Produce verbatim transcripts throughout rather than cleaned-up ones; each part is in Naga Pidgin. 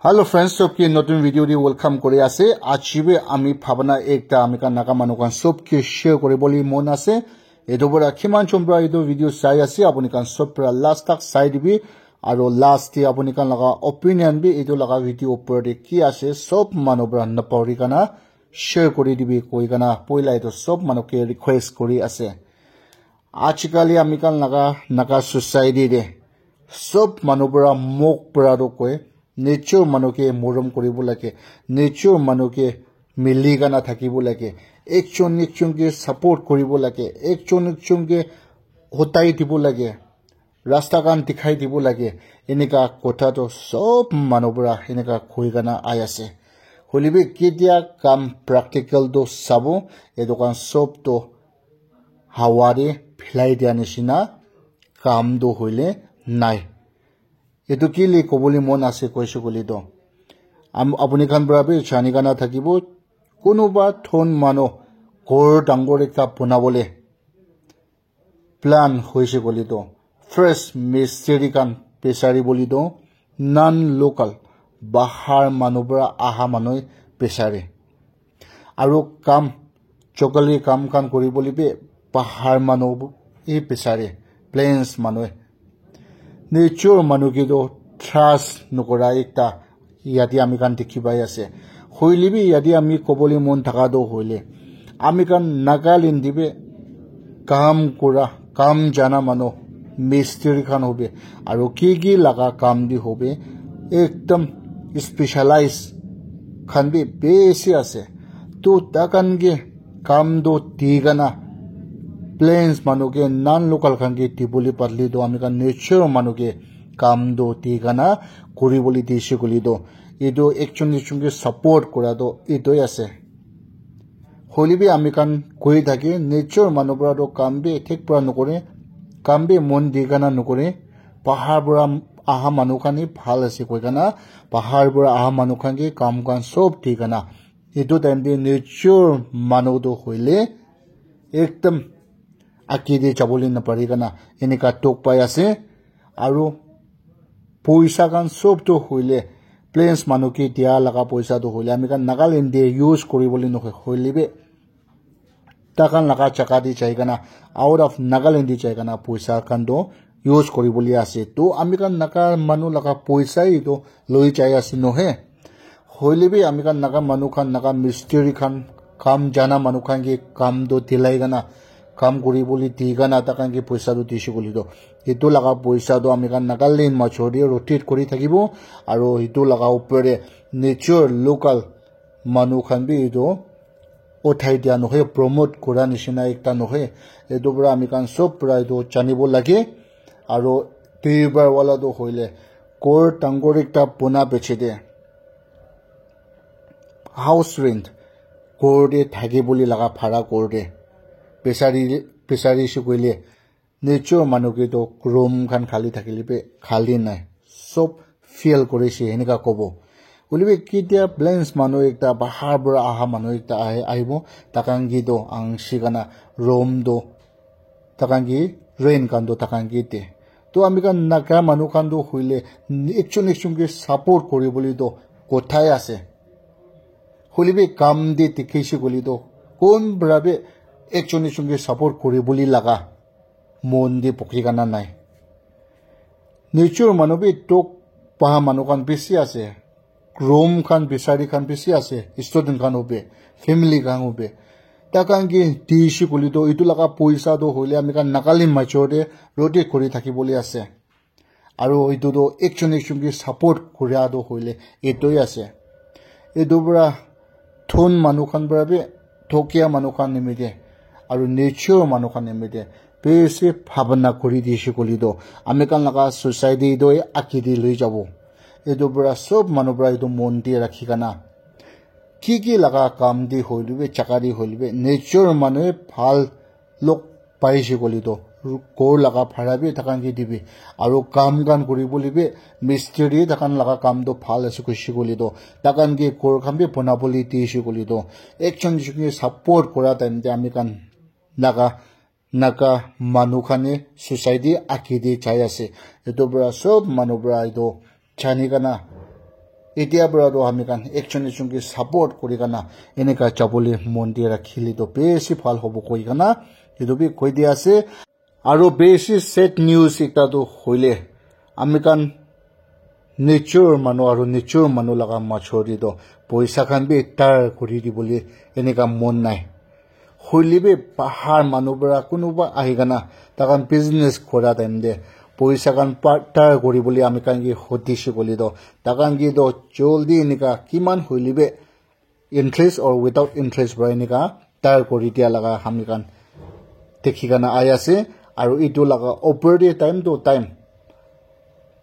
Hello friends, sob ke notun video te welcome kuri ase. Aji bi ami bhabana ekta ami khan Naga manu khan sob ke share kuri bole mon ase. Etu para kiman jon para etu video sai ase, apuni khan sob para last tak sai dibi. Aro last te apuni khan laga opinion bi etu laga video upor te ki ase, sob manu para napahori kana share kuri dibi koi kana poila etu sob manu ke request kuri ase. Ajikali ami khan laga Naga society te sob manu para mok para toh koi, nature manu ke morom kuribo lage, nature manu ke mili kana thakibo lage, ekjon ekjon ke support kuribo lage, ekjon ekjon ke hotai dibo lage, rasta khan dikhai dibo lage. Enika kotha toh sob manu para enika koi kana ai ase. Hoilebi ketia kam practical toh sabo, etu khan sob toh hawa te philai dia nishina, kam toh hoile nai. Etu kile kobole mon ase koise koile toh, am-, apuni khan para bi jani kana thakibo, kunuba thon manu ghor dangor ekta bonabole plan hoise koile toh, first mistri khan bisari bole toh non local, bahar manu para aha manu bisare. Aro kam, jokali kam khan kuri bole bi bahar manu he bisare, plains manu. Nature manu ke toh trust nokora ekta yate ami khan dikhi pai ase. Hoile bi yate ami kobole mon thaka toh hoile, ami khan Nagaland te bi kam kura, kam jana manu, mistri khan hobe, aro ki ki laga kam bi hobe, ekdam specialize khan bi bishi ase. To takhan ke kam toh di kana, plains manu ke, non local khan ke dibole padle toh ami khan nature manu ke kam toh di kana kuri bole dise koile toh, etu ekjon ekjon ke support kura toh etu he ase. Hoile bi ami khan koi thake, nature manu para toh kam bi thik para nokore, kam bi mon di kana nokore. Bahar para aha manu khan he bhal ase koi kana, bahar para aha manu khan ke kam khan sob di kana, etu time te nature manu toh hoile ekdam age te jabole napari kana enika tok pai ase. Aro poisa khan sob toh hoile, plains manu ke dia laga poisa toh hoile, ami khan Nagaland te use kuri bole nohoi, hoile bi takhan laga jaga te jai kana, out of Nagaland te jai kana poisa khan toh use kuri bole ase. To ami khan Naga manu laga poisa he toh loi jai ase nohe. Hoile bi ami khan Naga manu khan, Naga mistri khan, kam jana manu khan ke kam toh dilai kana, kam kuri bole di kana takhan ke poisa toh dise koile toh, etu laga poisa toh ami khan Nagaland major te rotate kuri thakibo. Aro etu laga upor te nature local manu khan bi etu uthai dia nohoi, promote kura nishina ekta nohoi. Etu para ami khan sob para etu janibo lage. Aro duibar wala toh hoile, ghor dangor ekta bona piche te, house rent, ghor te thaki bole laga bhara ghor te bisari, bisari se koile, nature manu ke toh room khan khali thakile bi khali nai, sob fill kuri se enika kobo. Hoile bi ketia plains manu ekta, bahar para aha manu ekta ahi, ahibo, takhan ke toh angshi kana room toh takhan ke, rent khan toh takhan ke de. To ami khan Naga manu khan toh hoile ekjon ekjon ke support kuri bole toh kotha he ase. Hoile bi kam te dikhi se koile toh kun para bi ekjon ekjon ke support kuri bole laga mon te bukhi kana nai. Nature manu bi tok paha manu khan bishi ase. Room khan bisari khan bishi ase, student khan hobe, family khan hobe. Takhan ke dise koile toh etu laga poisa toh hoile ami khan Nagaland major te rotate kuri thaki bole ase. Aro etu toh ekjon ekjon ke support kuria toh hoile etu he ase. Etu para thon manu khan para bi, thokia manu khan nimite, aro nature manu khan nimite bishi bhabana kuri dise koile toh ami khan laga society toh age te loi jabo. Etu para sob manu para etu mon te rakhi kana, ki ki laga kam te hoile bi, jaga te hoile bi, nature manu he bhal log paise koile toh, ghor laga bhara bi takhan ke dibi. Aro kam khan kuri bole bi, mistri takhan laga kam toh bhal ase koise koile toh, takhan ke ghor khan bi bona bole dise koile toh, ekjon ekjon ke support kura time te ami khan laga Naga manu khan he society age te jai ase. Etu para sob manu para etu jani kana Etia para toh ami khan ekjon ekjon ke support kuri kana enika jabole mon te rakhile toh besi bhal hobo koi kana etu bi koi dia ase. Aro besi sad news ekta toh hoile ami khan nature manu aro nature manu laga major te toh poisa khan bi tar kuri dibole enika mon nai. Hoile bi bahar manu para kunuba ahi kana takhan business kura time te poisa khan pa-, tar kuri bole ami khan ke hudishe koile toh takhan ke toh joldi enika kiman hoile bi interest or without interest para enika tar kuri dia laga ami khan dikhi kana ahi ase. Aro etu laga upor te time to time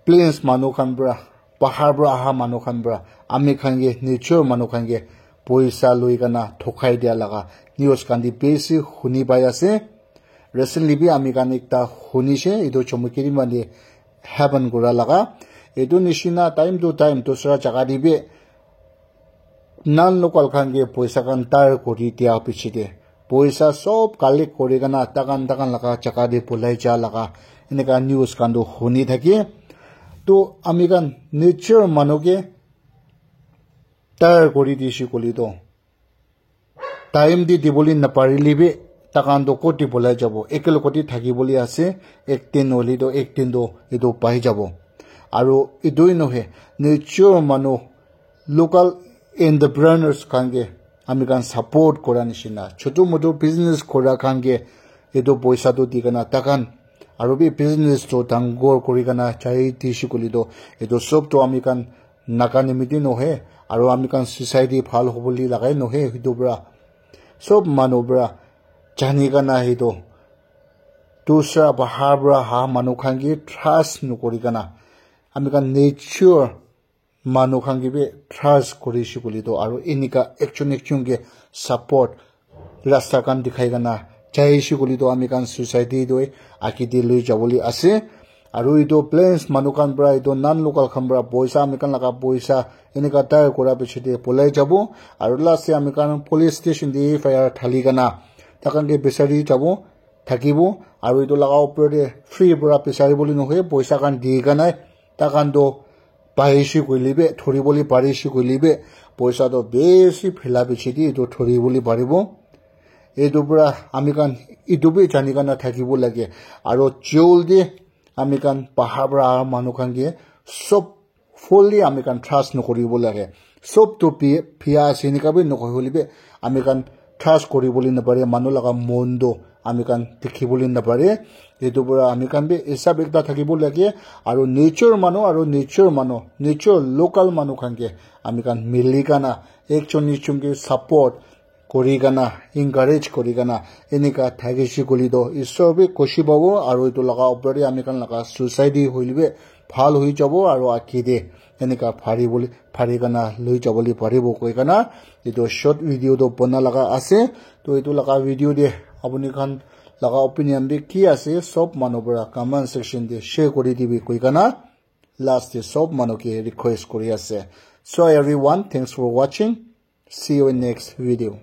plains manu khan para, bahar para aha manu khan para ami khan ke nature manu khan ke poisa loi kana thokai dia laga news khan di besi huni pai ase. Recently bi ami khan ekta hunishe, etu Chomukiri mane happen kura laga. Etu nishina time to time dusra jaga te bi non local khan ke poisa khan tar kuri dia piche te poisa sob collect kuri kana takhan takhan laga jaga te bulai ja laga enika news khan toh huni thaki. To ami khan nature manu ke tar kuri dishe koile toh time te dibole naparile bi takhan toh kot te bulai jabo, ekelogote thakibole ase, ek din hoile toh ek din toh etu pai jabo. Aro etu hi nohe, nature manu local entrepreneurs khan ke ami khan support kura nishina, chotu motu business kura khan ke etu poisa tu di kana takhan aro bi business tu dangor kuri kana jai dishe koile toh etu sob tu ami khan Naga nimite nohe aro ami khan society bhal hobole lagai nohe etu para sob manu para jani kana etu dusra bahar para aha manu khan ke trust nokuri kana ami khan nature manu khan ke bi trust kurishe koile toh aro enika ekjon ekjon ke support rasta khan dikhai kana jaishe koile toh ami khan society toh age te loi jabole ase. Aro etu plains manu khan para etu non local khan para poisa ami khan laga poisa enika tar kura piche te polai jabo. Aro last te ami khan police station te F I R thali kana takhan ke bisari jabo thakibo. Aro etu laga upor te free para bisari bole nohoi, poisa khan di kana takhan toh paishe koile bi, thori bole parishe koile bi, poisa toh besi phela piche te etu thori bole paribo. Etu para ami khan etu bi jani kana thakibo lage. Aro joldi ami khan bahar para aha manu khan ke sob fully ami khan trust nokuribo lage. Sob toh pi-, bia ase enika bi nokoi hoile bi ami khan trust kuribole napare, manu laga mon toh ami khan dikhibole napare. Etu para ami khan bi hisab ekta thakibo lage, aro nature manu, aro nature manu, nature local manu khan ke ami khan mili kana ekjon ekjon ke support kuri kana, encourage kuri kana, enika thakishe koile toh Isor bi khushi pabo, aro etu laga upor te ami khan laga society hoile bi bhal hoi jabo, aro age te enika phari bole, phari kana loi jabole paribo koi kana etu short video toh bona laga ase. To etu laga video te apuni khan laga opinion bi ki ase, sob manu para comment section te share kuri dibi koi kana last te sob manu ke request kuri ase. So everyone, thanks for watching. See you in next video.